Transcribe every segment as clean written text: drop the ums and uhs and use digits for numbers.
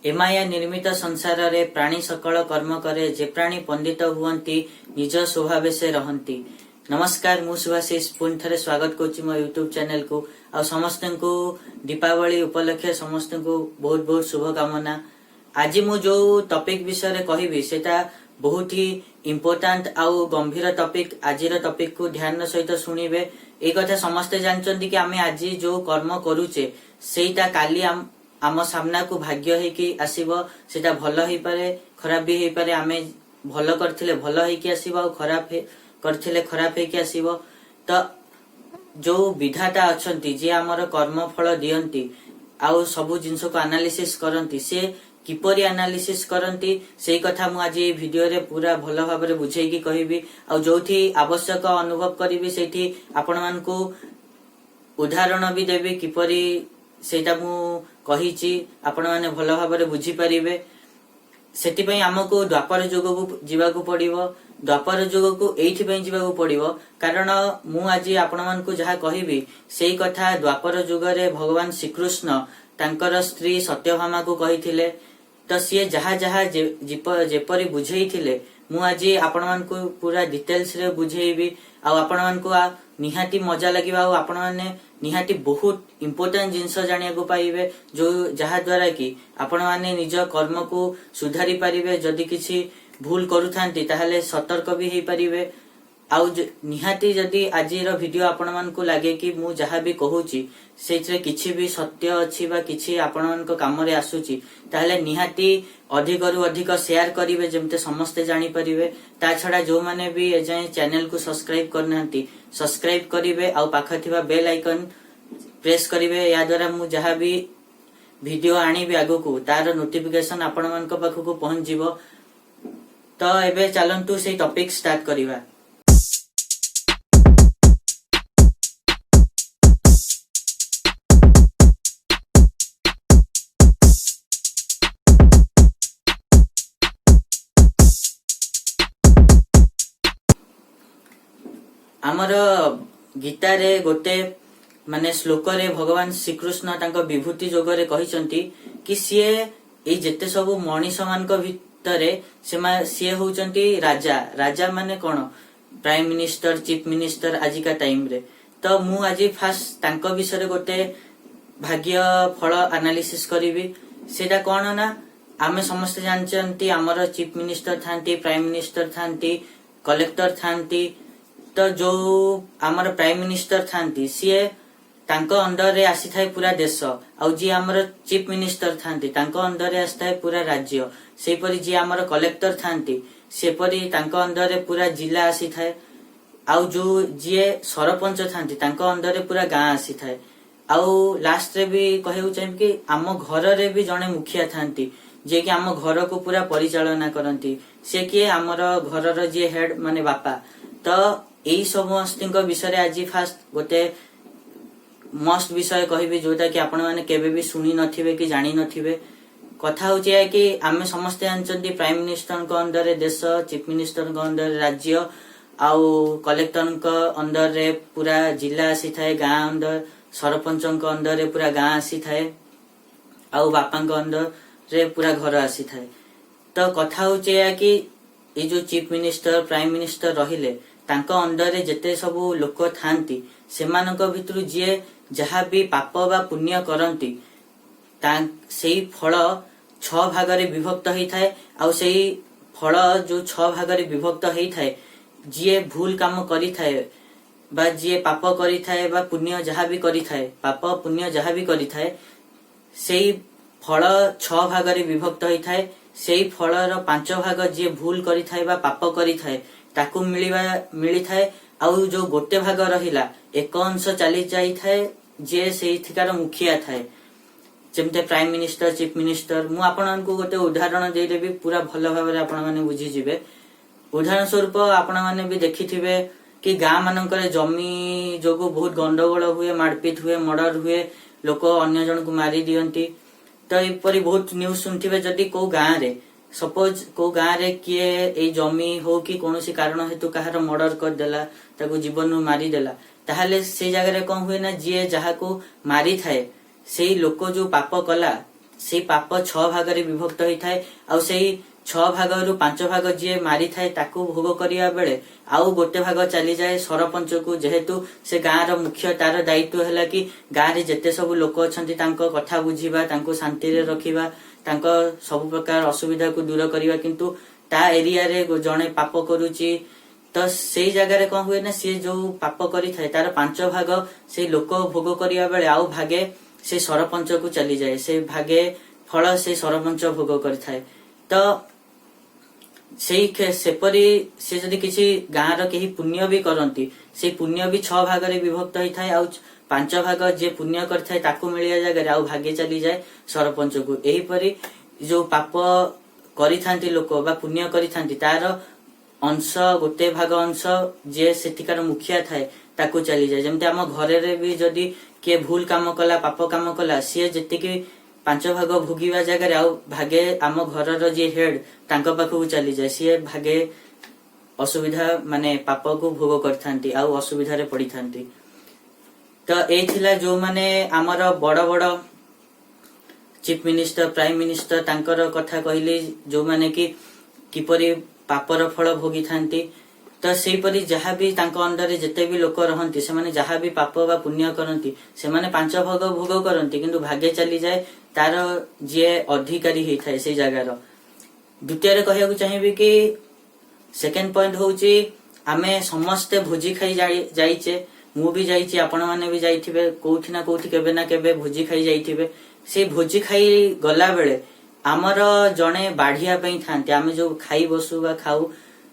ଏ ମାୟା ନିର୍ମିତ ସଂସାରରେ ପ୍ରାଣୀ ସକଳ କର୍ମ କରେ, ଯେ ପ୍ରାଣୀ ପଣ୍ଡିତ ହୁଅନ୍ତି, ନିଜ ସ୍ୱଭାବେ ସେ ରହନ୍ତି। ନମସ୍କାର, ମୁଁ ସୁଭାଶିଷ ପୁଣି ଥରେ ସ୍ୱାଗତ କରୁଛି ମୋ ୟୁଟ୍ୟୁବ ଚ୍ୟାନେଲକୁ। ଆଉ ସମସ୍ତଙ୍କୁ ଦୀପାବଳି ଉପଲକ୍ଷେ ସମସ୍ତଙ୍କୁ ବହୁତ ବହୁତ ଶୁଭକାମନା। ଆଜି ମୁଁ ଯୋଉ ଟପିକ ବିଷୟରେ କହିବି, ସେଟା ବହୁତ ହି ଇମ୍ପୋର୍ଟାଣ୍ଟ ଆଉ ଗମ୍ଭୀର ଟପିକ। ଆଜିର ଟପିକକୁ ଧ୍ୟାନର ସହିତ ଶୁଣିବେ। ଏଇ କଥା ସମସ୍ତେ ଜାଣିଛନ୍ତି କି ଆମେ ଆଜି ଯୋଉ କର୍ମ କରୁଛେ, ସେଇଟା କାଲି ଆମ ସାମ୍ନାକୁ ଭାଗ୍ୟ ହେଇକି ଆସିବ। ସେଇଟା ଭଲ ହେଇପାରେ, ଖରାପ ବି ହେଇପାରେ। ଆମେ ଭଲ କରିଥିଲେ ଭଲ ହେଇକି ଆସିବ ଆଉ ଖରାପ କରିଥିଲେ ଖରାପ ହେଇକି ଆସିବ। ତ ଯୋଉ ବିଧାତା ଅଛନ୍ତି, ଯିଏ ଆମର କର୍ମ ଫଳ ଦିଅନ୍ତି ଆଉ ସବୁ ଜିନିଷକୁ ଆନାଲିସିସ୍ କରନ୍ତି, ସେ କିପରି ଆନାଲିସିସ୍ କରନ୍ତି, ସେଇ କଥା ମୁଁ ଆଜି ଏଇ ଭିଡିଓରେ ପୁରା ଭଲ ଭାବରେ ବୁଝେଇକି କହିବି। ଆଉ ଯୋଉଠି ଆବଶ୍ୟକ ଅନୁଭବ କରିବି, ସେଇଠି ଆପଣମାନଙ୍କୁ ଉଦାହରଣ ବି ଦେବି। କିପରି ସେଇଟା ମୁଁ କହିଛି, ଆପଣମାନେ ଭଲ ଭାବରେ ବୁଝିପାରିବେ। ସେଥିପାଇଁ ଆମକୁ ଦ୍ୱାପର ଯୁଗକୁ ଯିବାକୁ ପଡିବ। ଦ୍ୱାପର ଯୁଗକୁ ଏଇଥିପାଇଁ ଯିବାକୁ ପଡିବ, କାରଣ ମୁଁ ଆଜି ଆପଣମାନଙ୍କୁ ଯାହା କହିବି, ସେଇ କଥା ଦ୍ୱାପର ଯୁଗରେ ଭଗବାନ ଶ୍ରୀକୃଷ୍ଣ ତାଙ୍କର ସ୍ତ୍ରୀ ସତ୍ୟଭାମାକୁ କହିଥିଲେ। ତ ସିଏ ଯାହା ଯାହା ଯେପରି ବୁଝେଇଥିଲେ, ମୁଁ ଆଜି ଆପଣମାନଙ୍କୁ ପୁରା ଡିଟେଲ୍ସରେ ବୁଝେଇବି। ଆଉ ଆପଣମାନଙ୍କୁ ନିହାତି ମଜା ଲାଗିବ ଆଉ ଆପଣମାନେ ନିହାତି ବହୁତ ଇମ୍ପୋର୍ଟାଣ୍ଟ ଜିନିଷ ଜାଣିବାକୁ ପାଇବେ, ଯୋଉ ଯାହା ଦ୍ୱାରା କି ଆପଣମାନେ ନିଜ କର୍ମକୁ ସୁଧାରି ପାରିବେ। ଯଦି କିଛି ଭୁଲ କରୁଥାନ୍ତି, ତାହେଲେ ସତର୍କ ବି ହେଇପାରିବେ। ଆଉ ନିହାତି ଯଦି ଆଜିର ଭିଡିଓ ଆପଣମାନଙ୍କୁ ଲାଗେ କି ମୁଁ ଯାହା ବି କହୁଛି ସେଇଥିରେ କିଛି ବି ସତ୍ୟ ଅଛି ବା କିଛି ଆପଣମାନଙ୍କ କାମରେ ଆସୁଛି, ତାହେଲେ ନିହାତି ଅଧିକରୁ ଅଧିକ ସେୟାର କରିବେ, ଯେମିତି ସମସ୍ତେ ଜାଣିପାରିବେ। ତା ଛଡା ଯୋଉମାନେ ବି ଏଯାଏଁ ଚ୍ୟାନେଲକୁ ସବସ୍କ୍ରାଇବ କରିନାହାନ୍ତି, ସବସ୍କ୍ରାଇବ କରିବେ ଆଉ ପାଖରେ ଥିବା ବେଲ୍ ଆଇକନ ପ୍ରେସ୍ କରିବେ। ୟା ଦ୍ୱାରା ମୁଁ ଯାହା ବି ଭିଡିଓ ଆଣିବି ଆଗକୁ, ତାର ନୋଟିଫିକେସନ ଆପଣମାନଙ୍କ ପାଖକୁ ପହଞ୍ଚିଯିବ। ତ ଏବେ ଚାଲନ୍ତୁ, ସେଇ ଟପିକ ଷ୍ଟାର୍ଟ କରିବା। ଆମର ଗୀତାରେ ଗୋଟେ ମାନେ ଶ୍ଲୋକରେ ଭଗବାନ ଶ୍ରୀକୃଷ୍ଣ ତାଙ୍କ ବିଭୂତି ଯୋଗରେ କହିଛନ୍ତି କି ସିଏ ଏଇ ଯେତେ ସବୁ ମଣିଷ ମାନଙ୍କ ଭିତରେ ସିଏ ହଉଛନ୍ତି ରାଜା। ରାଜା ମାନେ କଣ? ପ୍ରାଇମ ମିନିଷ୍ଟର, ଚିଫ ମିନିଷ୍ଟର ଆଜିକା ଟାଇମରେ। ତ ମୁଁ ଆଜି ଫାଷ୍ଟ ତାଙ୍କ ବିଷୟରେ ଗୋଟେ ଭାଗ୍ୟ ଫଳ ଆନାଲିସିସ୍ କରିବି। ସେଇଟା କଣ ନା, ଆମେ ସମସ୍ତେ ଜାଣିଛନ୍ତି ଆମର ଚିଫ ମିନିଷ୍ଟର ଥାନ୍ତି, ପ୍ରାଇମ ମିନିଷ୍ଟର ଥାନ୍ତି, କଲେକ୍ଟର ଥାନ୍ତି। ତ ଯୋଉ ଆମର ପ୍ରାଇମ ମିନିଷ୍ଟର ଥାନ୍ତି, ସିଏ ତାଙ୍କ ଅଣ୍ଡରରେ ଆସିଥାଏ ପୁରା ଦେଶ। ଆଉ ଯିଏ ଆମର ଚିଫ ମିନିଷ୍ଟର ଥାନ୍ତି, ତାଙ୍କ ଅଣ୍ଡରରେ ଆସିଥାଏ ପୁରା ରାଜ୍ୟ। ସେହିପରି ଯିଏ ଆମର କଲେକ୍ଟର ଥାନ୍ତି, ସେପରି ତାଙ୍କ ଅଣ୍ଡରରେ ପୁରା ଜିଲ୍ଲା ଆସିଥାଏ। ଆଉ ଯୋଉ ଯିଏ ସରପଞ୍ଚ ଥାନ୍ତି, ତାଙ୍କ ଅଣ୍ଡରରେ ପୁରା ଗାଁ ଆସିଥାଏ। ଆଉ ଲାଷ୍ଟରେ ବି କହିବାକୁ ଚାହିଁବି କି ଆମ ଘରରେ ବି ଜଣେ ମୁଖିଆ ଥାନ୍ତି, ଯିଏକି ଆମ ଘରକୁ ପୁରା ପରିଚାଳନା କରନ୍ତି। ସେ କିଏ? ଆମର ଘରର ଯିଏ ହେଡ, ମାନେ ବାପା। ତ ଏଇ ସମସ୍ତଙ୍କ ବିଷୟରେ ଆଜି ଫାଷ୍ଟ ଗୋଟେ ମସ୍ତ ବିଷୟ କହିବି, ଯୋଉଟା କି ଆପଣମାନେ କେବେ ବି ଶୁଣି ନଥିବେ କି ଜାଣି ନଥିବେ। କଥା ହଉଛି ଏହା କି ଆମେ ସମସ୍ତେ ଜାଣିଛନ୍ତି, ପ୍ରାଇମ ମିନିଷ୍ଟରଙ୍କ ଅଣ୍ଡରରେ ଦେଶ, ଚିଫ ମିନିଷ୍ଟରଙ୍କ ଅଣ୍ଡରରେ ରାଜ୍ୟ ଆଉ କଲେକ୍ଟରଙ୍କ ଅଣ୍ଡରରେ ପୁରା ଜିଲ୍ଲା ଆସିଥାଏ, ଗାଁ ଅଣ୍ଡର ସରପଞ୍ଚଙ୍କ ଅଣ୍ଡରରେ ପୁରା ଗାଁ ଆସିଥାଏ ଆଉ ବାପାଙ୍କ ଅଣ୍ଡରରେ ପୁରା ଘର ଆସିଥାଏ। ତ କଥା ହଉଛି ଏହା କି ଏଇ ଯୋଉ ଚିଫ ମିନିଷ୍ଟର, ପ୍ରାଇମ ମିନିଷ୍ଟର ରହିଲେ, ତାଙ୍କ ଅଣ୍ଡରରେ ଯେତେ ସବୁ ଲୋକ ଥାନ୍ତି, ସେମାନଙ୍କ ଭିତରୁ ଯିଏ ଯାହା ବି ପାପ ବା ପୁଣ୍ୟ କରନ୍ତି, ସେଇ ଫଳ ଛଅ ଭାଗରେ ବିଭକ୍ତ ହେଇଥାଏ। ଆଉ ସେଇ ଫଳ ଯୋଉ ଛଅ ଭାଗରେ ବିଭକ୍ତ ହେଇଥାଏ, ଯିଏ ଭୁଲ କାମ କରିଥାଏ ବା ଯିଏ ପାପ କରିଥାଏ ବା ପୁଣ୍ୟ ଯାହା ବି କରିଥାଏ, ପାପ ପୁଣ୍ୟ ଯାହା ବି କରିଥାଏ, ସେଇ ଫଳ ଛଅ ଭାଗରେ ବିଭକ୍ତ ହେଇଥାଏ। ସେଇ ଫଳର ପାଞ୍ଚ ଭାଗ ଯିଏ ଭୁଲ କରିଥାଏ ବା ପାପ କରିଥାଏ, ତାକୁ ମିଳିଥାଏ। ଆଉ ଯୋଉ ଗୋଟେ ଭାଗ ରହିଲା, ଏକ ଅଂଶ ଚାଲି ଯାଇଥାଏ ଯିଏ ସେଇଠିକାର ମୁଖିଆ ଥାଏ, ଯେମିତି ପ୍ରାଇମ ମିନିଷ୍ଟର, ଚିଫ ମିନିଷ୍ଟର। ମୁଁ ଆପଣଙ୍କୁ ଗୋଟେ ଉଦାହରଣ ଦେଇଦେବି, ପୁରା ଭଲ ଭାବରେ ଆପଣମାନେ ବୁଝିଯିବେ। ଉଦାହରଣ ସ୍ୱରୂପ, ଆପଣମାନେ ବି ଦେଖିଥିବେ କି ଗାଁ ମାନଙ୍କରେ ଜମି ଯୋଗୁ ବହୁତ ଗଣ୍ଡଗୋଳ ହୁଏ, ମାରପିଟ ହୁଏ, ମର୍ଡର ହୁଏ, ଲୋକ ଅନ୍ୟ ଜଣକୁ ମାରି ଦିଅନ୍ତି। ତ ଏପରି ବହୁତ ନ୍ୟୁଜ ଶୁଣିଥିବେ। ଯଦି କୋଉ ଗାଁରେ, ସପୋଜ କୋଉ ଗାଁରେ କିଏ ଏଇ ଜମି ହଉ କି କୌଣସି କାରଣ ହେତୁ କାହାର ମର୍ଡର କରିଦେଲା, ତାକୁ ଜୀବନରୁ ମାରିଦେଲା, ତାହେଲେ ସେଇ ଜାଗାରେ କଣ ହୁଏ ନା, ଯିଏ ଯାହାକୁ ମାରିଥାଏ, ସେଇ ଲୋକ ଯୋଉ ପାପ କଲା, ସେଇ ପାପ 6 ଭାଗରେ ବିଭକ୍ତ ହେଇଥାଏ। ଆଉ ସେଇ 6 ଭାଗରୁ 5 ଭାଗ ଯିଏ ମାରିଥାଏ ତାକୁ ଭୋଗ କରିବା ବେଳେ ଆଉ ଗୋଟେ ଭାଗ ଚାଲିଯାଏ ସରପଞ୍ଚକୁ। ଯେହେତୁ ସେ ଗାଁର ମୁଖ୍ୟ, ତାର ଦାୟିତ୍ୱ ହେଲା କି ଗାଁରେ ଯେତେ ସବୁ ଲୋକ ଅଛନ୍ତି ତାଙ୍କ କଥା ବୁଝିବା, ତାଙ୍କୁ ଶାନ୍ତିରେ ରଖିବା, ତାଙ୍କ ସବୁ ପ୍ରକାର ଅସୁବିଧାକୁ ଦୂର କରିବା। କିନ୍ତୁ ତା ଏରିଆରେ ଜଣେ ପାପ କରୁଛି, ତ ସେଇ ଜାଗାରେ କଣ ହୁଏ ନା, ସିଏ ଯୋଉ ପାପ କରିଥାଏ ତାର 5 ଭାଗ ସେଇ ଲୋକ ଭୋଗ କରିବା ବେଳେ ଆଉ ଭାଗେ ସେ ସରପଞ୍ଚକୁ ଚାଲିଯାଏ। ସେ ଭାଗେ ଫଳ ସେ ସରପଞ୍ଚ ଭୋଗ କରିଥାଏ। ତ ସେଇ ସେପରି ସେ ଯଦି କିଛି ଗାଁର କେହି ପୁଣ୍ୟ ବି କରନ୍ତି, ସେଇ ପୁଣ୍ୟ ବି 6 ଭାଗରେ ବିଭକ୍ତ ହେଇଥାଏ। ଆଉ 5 ଭାଗ ଯିଏ ପୁଣ୍ୟ କରିଥାଏ ତାକୁ ମିଳିବା ଜାଗାରେ ଆଉ ଭାଗେ ଚାଲିଯାଏ ସରପଞ୍ଚକୁ। ଏହିପରି ଯୋଉ ପାପ କରିଥାନ୍ତି ଲୋକ ବା ପୁଣ୍ୟ କରିଥାନ୍ତି, ତାର ଅଂଶ, ଗୋଟେ ଭାଗ ଅଂଶ ଯିଏ ସେଠିକାର ମୁଖିଆ ଥାଏ ତାକୁ ଚାଲିଯାଏ। ଯେମିତି ଆମ ଘରରେ ବି ଯଦି କିଏ ଭୁଲ କାମ କଲା, ପାପ କାମ କଲା, ସିଏ ଯେତିକି 5 ଭାଗ ଭୋଗିବା ଜାଗାରେ ଆଉ ଭାଗେ ଆମ ଘରର ଯିଏ ହେଡ ତାଙ୍କ ପାଖକୁ ଚାଲିଯାଏ। ସିଏ ଭାଗେ ଅସୁବିଧା, ମାନେ ପାପକୁ ଭୋଗ କରିଥାନ୍ତି ଆଉ ଅସୁବିଧାରେ ପଡିଥାନ୍ତି। ତ ଏଇ ଥିଲା ଯୋଉମାନେ ଆମର ବଡ ବଡ ଚିଫ ମିନିଷ୍ଟର, ପ୍ରାଇମ ମିନିଷ୍ଟର, ତାଙ୍କର କଥା କହିଲି, ଯୋଉମାନେ କି କିପରି ପାପର ଫଳ ଭୋଗିଥାନ୍ତି। ତ ସେଇପରି ଯାହା ବି ତାଙ୍କ ଅଣ୍ଡରରେ ଯେତେ ବି ଲୋକ ରହନ୍ତି, ସେମାନେ ଯାହା ବି ପାପ ବା ପୁଣ୍ୟ କରନ୍ତି, ସେମାନେ 5 ଭାଗ ଭୋଗ କରନ୍ତି, କିନ୍ତୁ ଭାଗେ ଚାଲିଯାଏ ତାର ଯିଏ ଅଧିକାରୀ ହେଇଥାଏ ସେଇ ଜାଗାର। ଦ୍ୱିତୀୟରେ କହିବାକୁ ଚାହିଁବି କି ସେକେଣ୍ଡ ପଏଣ୍ଟ ହଉଛି, ଆମେ ସମସ୍ତେ ଭୋଜି ଖାଇ ଯାଇଛେ। ମୁଁ ବି ଯାଇଛି, ଆପଣମାନେ ବି ଯାଇଥିବେ, କୋଉଠି ନା କୋଉଠି କେବେ ନା କେବେ ଭୋଜି ଖାଇ ଯାଇଥିବେ। ସେଇ ଭୋଜି ଖାଇ ଗଲା ବେଳେ ଆମର ଜଣେ ବାଢିବା ପାଇଁ ଥାନ୍ତି। ଆମେ ଯୋଉ ଖାଇ ବସୁ ବା ଖାଉ,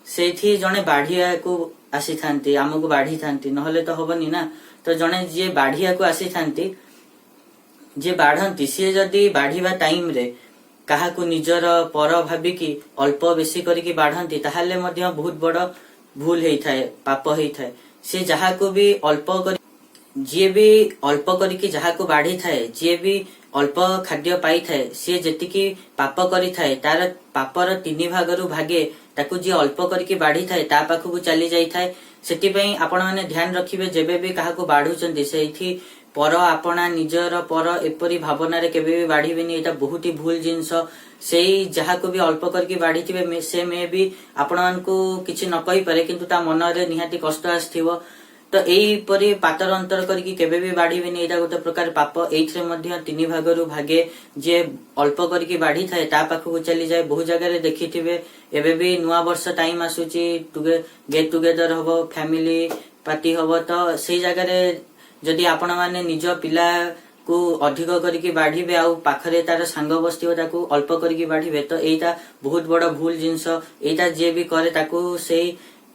ସେଇଠି ଜଣେ ବାଢିବାକୁ ଆସିଥାନ୍ତି, ଆମକୁ ବାଢିଥାନ୍ତି, ନହେଲେ ତ ହବନି ନା। ତ ଜଣେ ଯିଏ ବାଢିବାକୁ ଆସିଥାନ୍ତି, ଯିଏ ବାଢନ୍ତି, ସିଏ ଯଦି ବାଢିବା ଟାଇମରେ କାହାକୁ ନିଜର ପର ଭାବିକି ଅଳ୍ପ ବେଶୀ କରିକି ବାଢନ୍ତି, ତାହେଲେ ମଧ୍ୟ ବହୁତ ବଡ ଭୁଲ ହେଇଥାଏ, ପାପ ହେଇଥାଏ। ସେ ଯାହାକୁ ବି ଅଳ୍ପ କରି, ଯିଏ ବି ଅଳ୍ପ କରିକି ଯାହାକୁ ବାଢିଥାଏ, ଯିଏ ବି ଅଳ୍ପ ଖାଦ୍ୟ ପାଇଥାଏ, ସିଏ ଯେତିକି ପାପ କରିଥାଏ ତାର ପାପର 3 ଭାଗରୁ ଭାଗେ ତାକୁ ଯିଏ ଅଳ୍ପ କରିକି ବାଢିଥାଏ ତା ପାଖକୁ ଚାଲି ଯାଇଥାଏ। ସେଥିପାଇଁ ଆପଣମାନେ ଧ୍ୟାନ ରଖିବେ, ଯେବେ ବି କାହାକୁ ବାଢୁଛନ୍ତି, ସେଇଠି ପର, ଆପଣା, ନିଜର, ପର ଏପରି ଭାବନାରେ କେବେ ବି ବାଢିବେନି। ଏଇଟା ବହୁତ ହି ଭୁଲ ଜିନିଷ। ସେଇ ଯାହାକୁ ବି ଅଳ୍ପ କରିକି ବାଢିଥିବେ, ସେ ମେ ବି ଆପଣମାନଙ୍କୁ କିଛି ନ କହିପାରେ, କିନ୍ତୁ ତା ମନରେ ନିହାତି କଷ୍ଟ ଆସିଥିବ। ତ ଏଇପରି ପାତର ଅନ୍ତର କରିକି କେବେ ବି ବାଢିବେନି। ଏଇଟା ଗୋଟେ ପ୍ରକାର ପାପ। ଏଇଥିରେ ମଧ୍ୟ 3 ଭାଗରୁ ଭାଗେ ଯିଏ ଅଳ୍ପ କରିକି ବାଢିଥାଏ ତା ପାଖକୁ ଚାଲିଯାଏ। ବହୁ ଜାଗାରେ ଦେଖିଥିବେ, ଏବେ ବି ନୂଆ ବର୍ଷ ଟାଇମ ଆସୁଛି, ଗେଟ୍ ଟୁଗେଦର ହବ, ଫ୍ୟାମିଲି ପାର୍ଟି ହବ। ତ ସେଇ ଜାଗାରେ ଯଦି ଆପଣମାନେ ନିଜ ପିଲାକୁ ଅଧିକ କରିକି ବାଢିବେ ଆଉ ପାଖରେ ତାର ସାଙ୍ଗ ବସିଥିବ, ତାକୁ ଅଳ୍ପ କରିକି ବାଢିବେ, ତ ଏଇଟା ବହୁତ ବଡ ଭୁଲ ଜିନିଷ। ଏଇଟା ଯିଏ ବି କରେ, ତାକୁ ସେଇ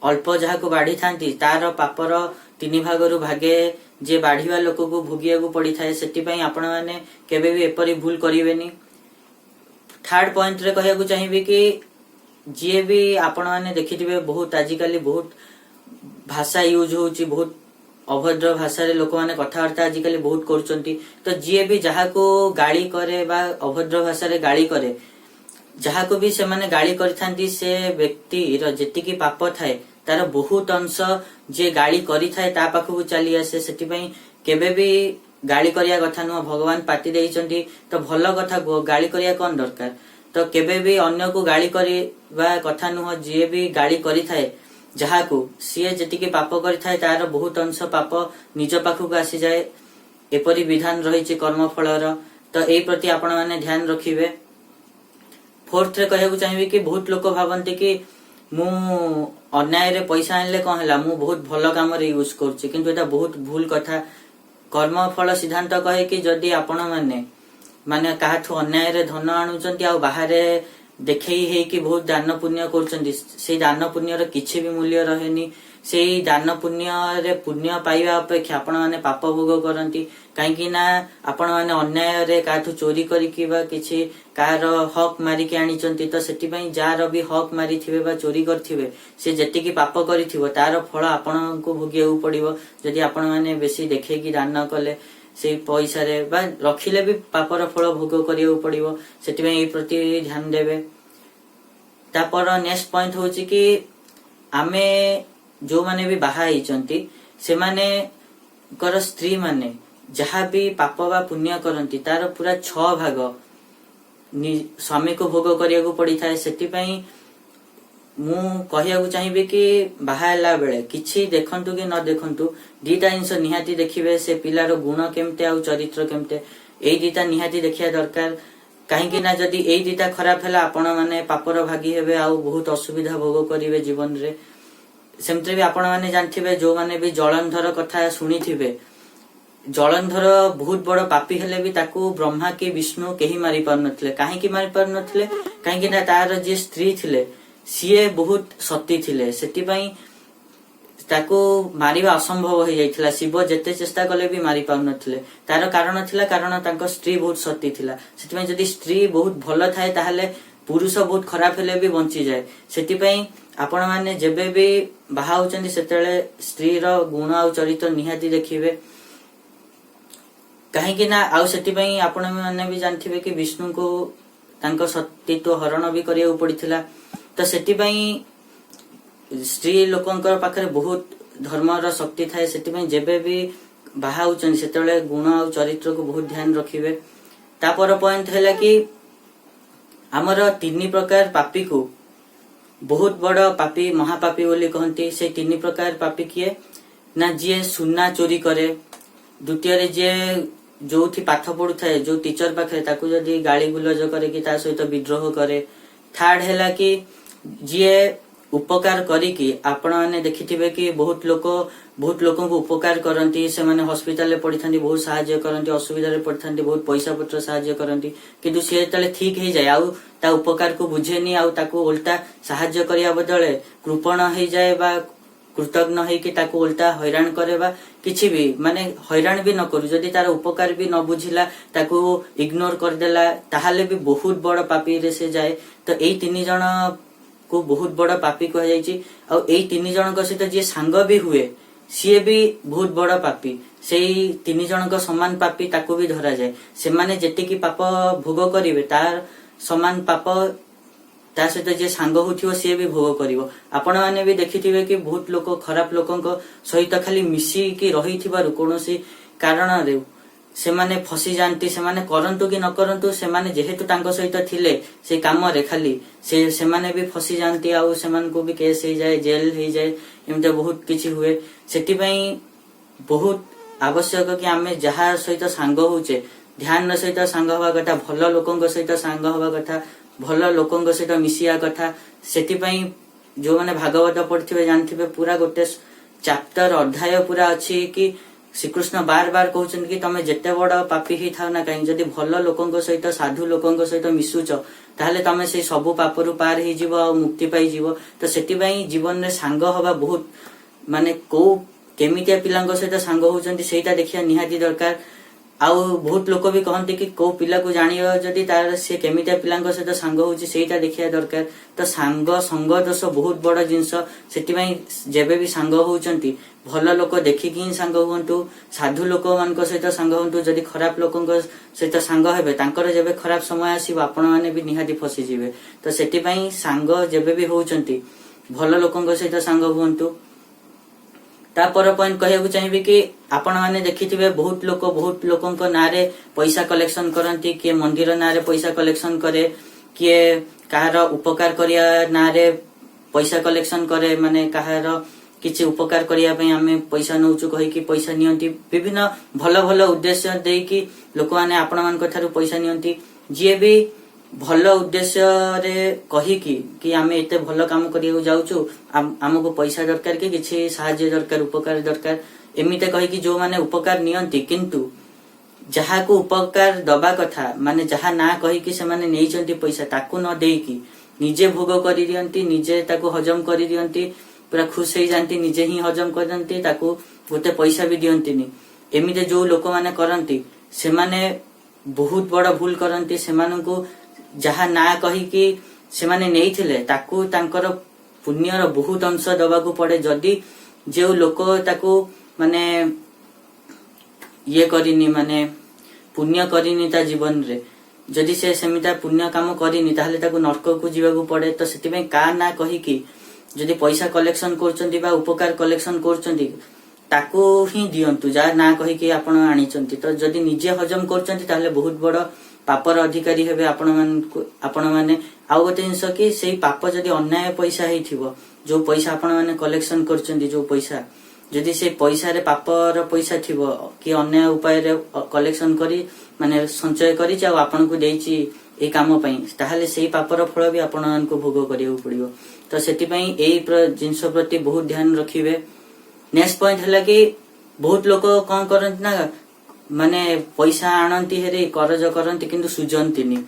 ଅଳ୍ପ ଯାହାକୁ ବାଢିଥାନ୍ତି ତାର ପାପର 3 ଭାଗରୁ ଭାଗେ ଯିଏ ବାଢିବା ଲୋକକୁ ଭୋଗିବାକୁ ପଡିଥାଏ। ସେଥିପାଇଁ ଆପଣମାନେ କେବେ ବି ଏପରି ଭୁଲ କରିବେନି। ଥାର୍ଡ ପଏଣ୍ଟରେ କହିବାକୁ ଚାହିଁବି କି ଯିଏ ବି ଆପଣମାନେ ଦେଖିଥିବେ, ବହୁତ ଆଜିକାଲି ବହୁତ ଭାଷା ୟୁଜ ହଉଛି, ବହୁତ ଅଭଦ୍ର ଭାଷାରେ ଲୋକମାନେ କଥାବାର୍ତ୍ତା ଆଜିକାଲି ବହୁତ କରୁଛନ୍ତି। ତ ଯିଏ ବି ଯାହାକୁ ଗାଳି କରେ ବା ଅଭଦ୍ର ଭାଷାରେ ଗାଳି କରେ, ଯାହାକୁ ବି ସେମାନେ ଗାଳି କରିଥାନ୍ତି, ସେ ବ୍ୟକ୍ତିର ଯେତିକି ପାପ ଥାଏ ତାର ବହୁତ ଅଂଶ ଯିଏ ଗାଳି କରିଥାଏ ତା ପାଖକୁ ଚାଲି ଆସେ। ସେଥିପାଇଁ କେବେ ବି ଗାଳି କରିବା କଥା ନୁହଁ। ଭଗବାନ ପାଟି ଦେଇଛନ୍ତି ତ ଭଲ କଥା କୁହ, ଗାଳି କରିବା କଣ ଦରକାର? ତ କେବେ ବି ଅନ୍ୟକୁ ଗାଳି କରିବା କଥା ନୁହଁ। ଯିଏ ବି ଗାଳି କରିଥାଏ ଯାହାକୁ, ସିଏ ଯେତିକି ପାପ କରିଥାଏ ତାର ବହୁତ ଅଂଶ ପାପ ନିଜ ପାଖକୁ ଆସିଯାଏ। ଏପରି ବିଧାନ ରହିଛି କର୍ମଫଳର। ତ ଏଇ ପ୍ରତି ଆପଣମାନେ ଧ୍ୟାନ ରଖିବେ। ଫୋର୍ଥରେ କହିବାକୁ ଚାହିଁବି କି ବହୁତ ଲୋକ ଭାବନ୍ତି କି ମୁଁ ଅନ୍ୟାୟରେ ପଇସା ଆଣିଲେ କଣ ହେଲା, ମୁଁ ବହୁତ ଭଲ କାମରେ ୟୁଜ କରୁଛି। କିନ୍ତୁ ଏଇଟା ବହୁତ ଭୁଲ କଥା। କର୍ମଫଳ ସିଦ୍ଧାନ୍ତ କହେ କି ଯଦି ଆପଣ ମାନେ କାହାଠୁ ଅନ୍ୟାୟରେ ଧନ ଆଣୁଛନ୍ତି ଆଉ ବାହାରେ ଦେଖେଇ ହେଇକି ବହୁତ ଦାନ ପୁଣ୍ୟ କରୁଛନ୍ତି, ସେଇ ଦାନ ପୁଣ୍ୟର କିଛି ବି ମୂଲ୍ୟ ରହେନି। ସେଇ ଦାନ ପୁଣ୍ୟରେ ପୁଣ୍ୟ ପାଇବା ଅପେକ୍ଷା ଆପଣମାନେ ପାପ ଭୋଗ କରନ୍ତି। କାହିଁକି ନା ଆପଣମାନେ ଅନ୍ୟାୟରେ କାହାଠୁ ଚୋରି କରିକି ବା କିଛି କାହାର ହକ୍ ମାରିକି ଆଣିଛନ୍ତି। ତ ସେଥିପାଇଁ ଯାହାର ବି ହକ୍ ମାରିଥିବେ ବା ଚୋରି କରିଥିବେ, ସେ ଯେତିକି ପାପ କରିଥିବ ତାର ଫଳ ଆପଣଙ୍କୁ ଭୋଗିବାକୁ ପଡିବ। ଯଦି ଆପଣମାନେ ବେଶୀ ଦେଖେଇକି ଦାନ କଲେ ସେଇ ପଇସାରେ ବା ରଖିଲେ ବି ପାପର ଫଳ ଭୋଗ କରିବାକୁ ପଡିବ। ସେଥିପାଇଁ ଏଇ ପ୍ରତି ଧ୍ୟାନ ଦେବେ। ତାପର ନେକ୍ସଟ ପଏଣ୍ଟ ହଉଛି କି ଆମେ ଯୋଉମାନେ ବି ବାହା ହେଇଛନ୍ତି, ସେମାନଙ୍କର ସ୍ତ୍ରୀ ମାନେ ଯାହା ବି ପାପ ବା ପୁଣ୍ୟ କରନ୍ତି, ତାର ପୁରା 6 ଭାଗ ସ୍ୱାମୀକୁ ଭୋଗ କରିବାକୁ ପଡିଥାଏ। ସେଥିପାଇଁ ମୁଁ କହିବାକୁ ଚାହିଁବି କି ବାହା ହେଲା ବେଳେ କିଛି ଦେଖନ୍ତୁ କି ନ ଦେଖନ୍ତୁ, ଦିଟା ଜିନିଷ ନିହାତି ଦେଖିବେ, ସେ ପିଲାର ଗୁଣ କେମିତି ଆଉ ଚରିତ୍ର କେମିତି। ଏଇ ଦିଟା ନିହାତି ଦେଖିବା ଦରକାର। କାହିଁକି ନା ଯଦି ଏଇ ଦିଟା ଖରାପ ହେଲା, ଆପଣ ମାନେ ପାପର ଭାଗି ହେବେ ଆଉ ବହୁତ ଅସୁବିଧା ଭୋଗ କରିବେ ଜୀବନରେ। ସେମିତିରେ ବି ଆପଣ ମାନେ ଜାଣିଥିବେ, ଯୋଉମାନେ ବି ଜଳନ୍ଧର କଥା ଶୁଣିଥିବେ, ଜଳନ୍ଧର ବହୁତ ବଡ ପାପୀ ହେଲେ ବି ତାକୁ ବ୍ରହ୍ମା କି ବିଷ୍ଣୁ କେହି ମାରି ପାରୁନଥିଲେ। କାହିଁକି ମାରି ପାରୁନଥିଲେ? କାହିଁକି ନା ତାର ଯିଏ ସ୍ତ୍ରୀ ଥିଲେ, ସିଏ ବହୁତ ସତୀ ଥିଲେ। ସେଥିପାଇଁ ତାକୁ ମାରିବା ଅସମ୍ଭବ ହେଇଯାଇଥିଲା। ଶିବ ଯେତେ ଚେଷ୍ଟା କଲେ ବି ମାରି ପାରୁନଥିଲେ। ତାର କାରଣ ଥିଲା, କାରଣ ତାଙ୍କ ସ୍ତ୍ରୀ ବହୁତ ସତୀ ଥିଲା। ସେଥିପାଇଁ ଯଦି ସ୍ତ୍ରୀ ବହୁତ ଭଲ ଥାଏ, ତାହେଲେ ପୁରୁଷ ବହୁତ ଖରାପ ହେଲେ ବି ବଞ୍ଚିଯାଏ। ସେଥିପାଇଁ ଆପଣମାନେ ଯେବେ ବି ବାହା ହଉଛନ୍ତି, ସେତେବେଳେ ସ୍ତ୍ରୀର ଗୁଣ ଆଉ ଚରିତ୍ର ନିହାତି ଦେଖିବେ। କାହିଁକି ନା ଆଉ ସେଥିପାଇଁ ଆପଣ ମାନେ ବି ଜାଣିଥିବେ କି ବିଷ୍ଣୁଙ୍କୁ ତାଙ୍କ ସତୀତ୍ୱ ହରଣ ବି କରିବାକୁ ପଡିଥିଲା। ତ ସେଥିପାଇଁ ସ୍ତ୍ରୀ ଲୋକଙ୍କ ପାଖରେ ବହୁତ ଧର୍ମର ଶକ୍ତି ଥାଏ। ସେଥିପାଇଁ ଯେବେ ବି ବାହା ହଉଛନ୍ତି, ସେତେବେଳେ ଗୁଣ ଆଉ ଚରିତ୍ରକୁ ବହୁତ ଧ୍ୟାନ ରଖିବେ। ତାପର ପଏଣ୍ଟ ହେଲା କି ଆମର ତିନି ପ୍ରକାର ପାପୀକୁ ବହୁତ ବଡ ପାପୀ, ମହାପାପୀ ବୋଲି କହନ୍ତି। ସେଇ ତିନି ପ୍ରକାର ପାପୀ କିଏ ନା, ଯିଏ ସୁନା ଚୋରି କରେ, ଦ୍ୱିତୀୟରେ ଯିଏ ଯୋଉଠି ପାଠ ପଢୁଥାଏ, ଯୋଉ ଟିଚର ପାଖରେ, ତାକୁ ଯଦି ଗାଳି ଗୁଲଜ କରେ କି ତା ସହିତ ବିଦ୍ରୋହ କରେ, ଥାର୍ଡ ହେଲା କି ଯିଏ ଉପକାର କରିକି, ଆପଣମାନେ ଦେଖିଥିବେ କି ବହୁତ ଲୋକ ବହୁତ ଲୋକଙ୍କୁ ଉପକାର କରନ୍ତି। ସେମାନେ ହସ୍ପିଟାଲରେ ପଡିଥାନ୍ତି, ବହୁତ ସାହାଯ୍ୟ କରନ୍ତି, ଅସୁବିଧାରେ ପଡିଥାନ୍ତି, ବହୁତ ପଇସା ପତ୍ର ସାହାଯ୍ୟ କରନ୍ତି। କିନ୍ତୁ ସିଏ ଯେତେବେଳେ ଠିକ ହେଇଯାଏ, ଆଉ ତା ଉପକାରକୁ ବୁଝେନି ଆଉ ତାକୁ ଓଲଟା ସାହାଯ୍ୟ କରିବା ବଦଳରେ କୃପଣ ହେଇଯାଏ ବା କୃତଘ୍ନ ହେଇକି ତାକୁ ଓଲଟା ହଇରାଣ କରେ ବା କିଛି ବି, ମାନେ ହଇରାଣ ବି ନ କରୁ, ଯଦି ତାର ଉପକାର ବି ନ ବୁଝିଲା, ତାକୁ ଇଗ୍ନୋର କରିଦେଲା, ତାହେଲେ ବି ବହୁତ ବଡ ପାପୀରେ ସେ ଯାଏ। ତ ଏଇ ତିନି ଜଣ କୁ ବହୁତ ବଡ ପାପୀ କୁହାଯାଇଛି। ଆଉ ଏଇ ତିନି ଜଣଙ୍କ ସହିତ ଯିଏ ସାଙ୍ଗ ବି ହୁଏ, ସିଏ ବି ବହୁତ ବଡ ପାପୀ। ସେଇ ତିନି ଜଣଙ୍କ ସମାନ ପାପୀ ତାକୁ ବି ଧରାଯାଏ। ସେମାନେ ଯେତିକି ପାପ ଭୋଗ କରିବେ, ତାର ସମାନ ପାପ ତା ସହିତ ଯିଏ ସାଙ୍ଗ ହଉଥିବ, ସିଏ ବି ଭୋଗ କରିବ। ଆପଣମାନେ ବି ଦେଖିଥିବେ କି ବହୁତ ଲୋକ ଖରାପ ଲୋକଙ୍କ ସହିତ ଖାଲି ମିଶିକି ରହିଥିବାରୁ କୌଣସି କାରଣରେ ସେମାନେ ଫସି ଯାଆନ୍ତି। ସେମାନେ କରନ୍ତୁ କି ନ କରନ୍ତୁ, ସେମାନେ ଯେହେତୁ ତାଙ୍କ ସହିତ ଥିଲେ ସେ କାମରେ, ଖାଲି ସେମାନେ ବି ଫସି ଯାଆନ୍ତି ଆଉ ସେମାନଙ୍କୁ ବି କେସ୍ ହେଇଯାଏ, ଜେଲ ହେଇଯାଏ, ଏମିତି ବହୁତ କିଛି ହୁଏ। ସେଥିପାଇଁ ବହୁତ ଆବଶ୍ୟକ କି ଆମେ ଯାହା ସହିତ ସାଙ୍ଗ ହଉଛେ, ଧ୍ୟାନର ସହିତ ସାଙ୍ଗ ହବା କଥା, ଭଲ ଲୋକଙ୍କ ସହିତ ସାଙ୍ଗ ହବା କଥା, ଭଲ ଲୋକଙ୍କ ସହିତ ମିଶିବା କଥା। ସେଥିପାଇଁ ଯୋଉମାନେ ଭାଗବତ ପଢିଥିବେ, ଜାଣିଥିବେ, ପୁରା ଗୋଟେ ଚାପ୍ଟର, ଅଧ୍ୟାୟ ପୁରା ଅଛି କି ଶ୍ରୀକୃଷ୍ଣ ବାର ବାର କହୁଛନ୍ତି କି ତମେ ଯେତେ ବଡ ପାପୀ ହେଇଥାଅ ନା କାହିଁକି, ଯଦି ଭଲ ଲୋକଙ୍କ ସହିତ, ସାଧୁ ଲୋକଙ୍କ ସହିତ ମିଶୁଛ, ତାହେଲେ ତମେ ସେଇ ସବୁ ପାପରୁ ପାର ହେଇଯିବ ଆଉ ମୁକ୍ତି ପାଇଯିବ। ତ ସେଥିପାଇଁ ଜୀବନରେ ସାଙ୍ଗ ହବା ବହୁତ, ମାନେ କୋଉ କେମିତିଆ ପିଲାଙ୍କ ସହିତ ସାଙ୍ଗ ହଉଛନ୍ତି, ସେଇଟା ଦେଖିବା ନିହାତି ଦରକାର। ଆଉ ବହୁତ ଲୋକ ବି କହନ୍ତି କି କୋଉ ପିଲାକୁ ଜାଣିବ ଯଦି, ତାର ସେ କେମିତିଆ ପିଲାଙ୍କ ସହିତ ସାଙ୍ଗ ହଉଛି, ସେଇଟା ଦେଖିବା ଦରକାର। ତ ସଙ୍ଗ ଦୋଷ ବହୁତ ବଡ ଜିନିଷ। ସେଥିପାଇଁ ଯେବେ ବି ସାଙ୍ଗ ହଉଛନ୍ତି, ଭଲ ଲୋକ ଦେଖିକି ହିଁ ସାଙ୍ଗ ହୁଅନ୍ତୁ, ସାଧୁ ଲୋକମାନଙ୍କ ସହିତ ସାଙ୍ଗ ହୁଅନ୍ତୁ। ଯଦି ଖରାପ ଲୋକଙ୍କ ସହିତ ସାଙ୍ଗ ହେବେ, ତାଙ୍କର ଯେବେ ଖରାପ ସମୟ ଆସିବ, ଆପଣମାନେ ବି ନିହାତି ଫସିଯିବେ। ତ ସେଥିପାଇଁ ସାଙ୍ଗ ଯେବେ ବି ହଉଛନ୍ତି, ଭଲ ଲୋକଙ୍କ ସହିତ ସାଙ୍ଗ ହୁଅନ୍ତୁ। ତାପର ପଏଣ୍ଟ କହିବାକୁ ଚାହିଁବି କି ଆପଣମାନେ ଦେଖିଥିବେ, ବହୁତ ଲୋକ ବହୁତ ଲୋକଙ୍କ ନାଁରେ ପଇସା କଲେକ୍ସନ କରନ୍ତି। କିଏ ମନ୍ଦିର ନାଁରେ ପଇସା କଲେକ୍ସନ କରେ, କିଏ କାହାର ଉପକାର କରିବା ନାଁରେ ପଇସା କଲେକ୍ସନ କରେ, ମାନେ କାହାର କିଛି ଉପକାର କରିବା ପାଇଁ ଆମେ ପଇସା ନଉଛୁ କହିକି ପଇସା ନିଅନ୍ତି। ବିଭିନ୍ନ ଭଲ ଭଲ ଉଦ୍ଦେଶ୍ୟ ଦେଇକି ଲୋକମାନେ ଆପଣମାନଙ୍କ ଠାରୁ ପଇସା ନିଅନ୍ତି। ଯିଏ ବି ଭଲ ଉଦ୍ଦେଶ୍ୟରେ କହିକି କି ଆମେ ଏତେ ଭଲ କାମ କରିବାକୁ ଯାଉଛୁ, ଆମକୁ ପଇସା ଦରକାର କି କିଛି ସାହାଯ୍ୟ ଦରକାର, ଉପକାର ଦରକାର, ଏମିତି କହିକି ଯୋଉମାନେ ଉପକାର ନିଅନ୍ତି, କିନ୍ତୁ ଯାହାକୁ ଉପକାର ଦବା କଥା, ମାନେ ଯାହା ନାଁ କହିକି ସେମାନେ ନେଇଛନ୍ତି ପଇସା, ତାକୁ ନ ଦେଇକି ନିଜେ ଭୋଗ କରିଦିଅନ୍ତି, ନିଜେ ତାକୁ ହଜମ କରିଦିଅନ୍ତି, ପୁରା ଖୁସି ହେଇଯାଆନ୍ତି, ନିଜେ ହିଁ ହଜମ କରିଦିଅନ୍ତି, ତାକୁ ଗୋଟେ ପଇସା ବି ଦିଅନ୍ତିନି। ଏମିତି ଯୋଉ ଲୋକମାନେ କରନ୍ତି, ସେମାନେ ବହୁତ ବଡ ଭୁଲ କରନ୍ତି। ସେମାନଙ୍କୁ ଯାହା ନାଁ କହିକି ସେମାନେ ନେଇଥିଲେ, ତାକୁ ତାଙ୍କର ପୁଣ୍ୟର ବହୁତ ଅଂଶ ଦବାକୁ ପଡେ। ଯଦି ଯୋଉ ଲୋକ ତାକୁ ମାନେ ଇଏ କରିନି, ମାନେ ପୁଣ୍ୟ କରିନି ତା ଜୀବନରେ, ଯଦି ସେ ସେମିତିଆ ପୁଣ୍ୟ କାମ କରିନି, ତାହେଲେ ତାକୁ ନର୍କକୁ ଯିବାକୁ ପଡେ। ତ ସେଥିପାଇଁ କାହା ନାଁ କହିକି ଯଦି ପଇସା କଲେକ୍ସନ କରୁଛନ୍ତି ବା ଉପକାର କଲେକ୍ସନ କରୁଛନ୍ତି, ତାକୁ ହିଁ ଦିଅନ୍ତୁ, ଯାହା ନାଁ କହିକି ଆପଣ ଆଣିଛନ୍ତି। ତ ଯଦି ନିଜେ ହଜମ କରୁଛନ୍ତି, ତାହେଲେ ବହୁତ ବଡ ପାପର ଅଧିକାରୀ ହେବେ ଆପଣମାନଙ୍କୁ ଆପଣମାନେ। ଆଉ ଗୋଟେ ଜିନିଷ କି ସେଇ ପାପ ଯଦି ଅନ୍ୟାୟ ପଇସା ହେଇଥିବ, ଯୋଉ ପଇସା ଆପଣମାନେ କଲେକ୍ସନ କରୁଛନ୍ତି, ଯୋଉ ପଇସା ଯଦି ସେ ପଇସାରେ ପାପର ପଇସା ଥିବ କି ଅନ୍ୟାୟ ଉପାୟରେ କଲେକ୍ସନ କରି ମାନେ ସଞ୍ଚୟ କରିଛି ଆଉ ଆପଣଙ୍କୁ ଦେଇଛି ଏଇ କାମ ପାଇଁ, ତାହେଲେ ସେଇ ପାପର ଫଳ ବି ଆପଣମାନଙ୍କୁ ଭୋଗ କରିବାକୁ ପଡିବ। ତ ସେଥିପାଇଁ ଏଇ ଜିନିଷ ପ୍ରତି ବହୁତ ଧ୍ୟାନ ରଖିବେ। ନେକ୍ସଟ ପଏଣ୍ଟ ହେଲା କି ବହୁତ ଲୋକ କଣ କରନ୍ତି ନା, ମାନେ ପଇସା ଆଣନ୍ତି ହେରି, କରଜ କରନ୍ତି, କିନ୍ତୁ ସୁଝନ୍ତିନି।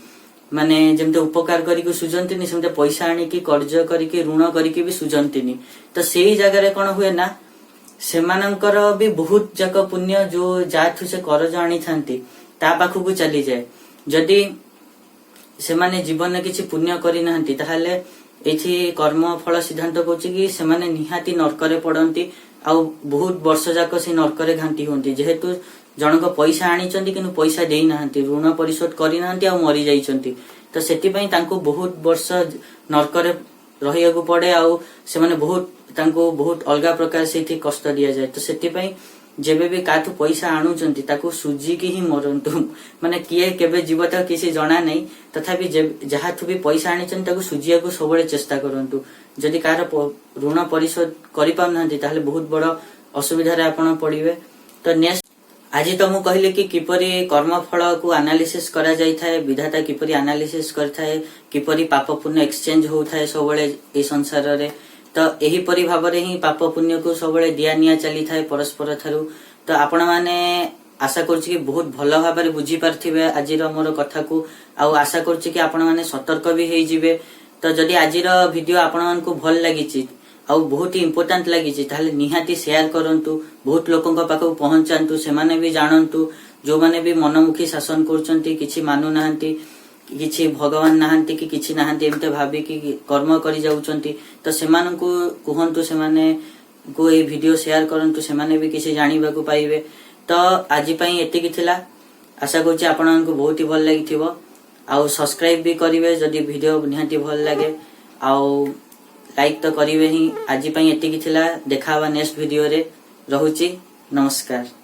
ମାନେ ଯେମିତି ଉପକାର କରିକି ସୁଝନ୍ତିନି, ସେମିତି ପଇସା ଆଣିକି କର୍ଜ କରିକି ଋଣ କରିକି ବି ସୁଝନ୍ତିନି। ତ ସେଇ ଜାଗାରେ କଣ ହୁଏ ନା, ସେମାନଙ୍କର ବି ବହୁତ ଯାକ ପୁଣ୍ୟ ଯୋଉ ଯାହାଠୁ ସେ କରଜ ଆଣିଥାନ୍ତି ତା ପାଖକୁ ଚାଲିଯାଏ। ଯଦି ସେମାନେ ଜୀବନରେ କିଛି ପୁଣ୍ୟ କରିନାହାନ୍ତି, ତାହେଲେ ଏଇଠି କର୍ମ ଫଳ ସିଦ୍ଧାନ୍ତ କହୁଛି କି ସେମାନେ ନିହାତି ନର୍କରେ ପଡନ୍ତି ଆଉ ବହୁତ ବର୍ଷ ଯାକ ସେ ନର୍କରେ ଘାଣ୍ଟି ହୁଅନ୍ତି। ଯେହେତୁ ଜଣଙ୍କ ପଇସା ଆଣିଛନ୍ତି କିନ୍ତୁ ପଇସା ଦେଇନାହାନ୍ତି, ଋଣ ପରିଶୋଧ କରିନାହାନ୍ତି ଆଉ ମରିଯାଇଛନ୍ତି, ତ ସେଥିପାଇଁ ତାଙ୍କୁ ବହୁତ ବର୍ଷ ନର୍କରେ ରହିବାକୁ ପଡେ ଆଉ ସେମାନେ ବହୁତ ତାଙ୍କୁ ବହୁତ ଅଲଗା ପ୍ରକାର ସେଇଠି କଷ୍ଟ ଦିଆଯାଏ। ତ ସେଥିପାଇଁ ଯେବେ ବି କାହାଠୁ ପଇସା ଆଣୁଛନ୍ତି, ତାକୁ ସୁଝିକି ହିଁ ମରନ୍ତୁ। ମାନେ କିଏ କେବେ ଯିବ ତାକୁ କିଛି ଜଣା ନାହିଁ। ତଥାପି ଯାହାଠୁ ବି ପଇସା ଆଣିଛନ୍ତି, ତାକୁ ସୁଝିବାକୁ ସବୁବେଳେ ଚେଷ୍ଟା କରନ୍ତୁ। ଯଦି କାହାର ଋଣ ପରିଶୋଧ କରିପାରୁନାହାନ୍ତି, ତାହେଲେ ବହୁତ ବଡ ଅସୁବିଧାରେ ଆପଣ ପଡିବେ। ତ ନେକ୍ସଟ, ଆଜି ତ ମୁଁ କହିଲି କି କିପରି କର୍ମଫଳକୁ ଆନାଲିସିସ୍ କରାଯାଇଥାଏ, ବିଧାତା କିପରି ଆନାଲିସିସ୍ କରିଥାଏ, କିପରି ପାପ ପୁଣ୍ୟ ଏକ୍ସଚେଞ୍ଜ ହଉଥାଏ ସବୁବେଳେ ଏଇ ସଂସାରରେ। ତ ଏହିପରି ଭାବରେ ହିଁ ପାପ ପୁଣ୍ୟକୁ ସବୁବେଳେ ଦିଆ ନିଆ ଚାଲିଥାଏ ପରସ୍ପର ଠାରୁ। ତ ଆପଣମାନେ ଆଶା କରୁଛି କି ବହୁତ ଭଲ ଭାବରେ ବୁଝିପାରିଥିବେ ଆଜିର ମୋର କଥାକୁ ଆଉ ଆଶା କରୁଛି କି ଆପଣମାନେ ସତର୍କ ବି ହେଇଯିବେ। ତ ଯଦି ଆଜିର ଭିଡିଓ ଆପଣମାନଙ୍କୁ ଭଲ ଲାଗିଛି ଆଉ ବହୁତ ଇମ୍ପୋର୍ଟାଣ୍ଟ ଲାଗିଛି, ତାହେଲେ ନିହାତି ସେୟାର କରନ୍ତୁ, ବହୁତ ଲୋକଙ୍କ ପାଖକୁ ପହଞ୍ଚାନ୍ତୁ, ସେମାନେ ବି ଜାଣନ୍ତୁ। ଯୋଉମାନେ ବି ମନମୁଖୀ ଶାସନ କରୁଛନ୍ତି, କିଛି ମାନୁନାହାନ୍ତି, କିଛି ଭଗବାନ ନାହାନ୍ତି କି କିଛି ନାହାନ୍ତି ଏମିତି ଭାବିକି କର୍ମ କରି ଯାଉଛନ୍ତି, ତ ସେମାନଙ୍କୁ କୁହନ୍ତୁ, ସେମାନଙ୍କୁ ଏଇ ଭିଡିଓ ସେୟାର କରନ୍ତୁ, ସେମାନେ ବି କିଛି ଜାଣିବାକୁ ପାଇବେ। ତ ଆଜି ପାଇଁ ଏତିକି ଥିଲା। ଆଶା କରୁଛି ଆପଣଙ୍କୁ ବହୁତ ହି ଭଲ ଲାଗିଥିବ ଆଉ ସବସ୍କ୍ରାଇବ ବି କରିବେ ଯଦି ଭିଡିଓ ନିହାତି ଭଲ ଲାଗେ ଆଉ ଲାଇକ୍ ତ କରିବେ ହିଁ। ଆଜି ପାଇଁ ଏତିକି ଥିଲା। ଦେଖା ହବା ନେକ୍ସଟ ଭିଡିଓରେ। ରହୁଛି, ନମସ୍କାର।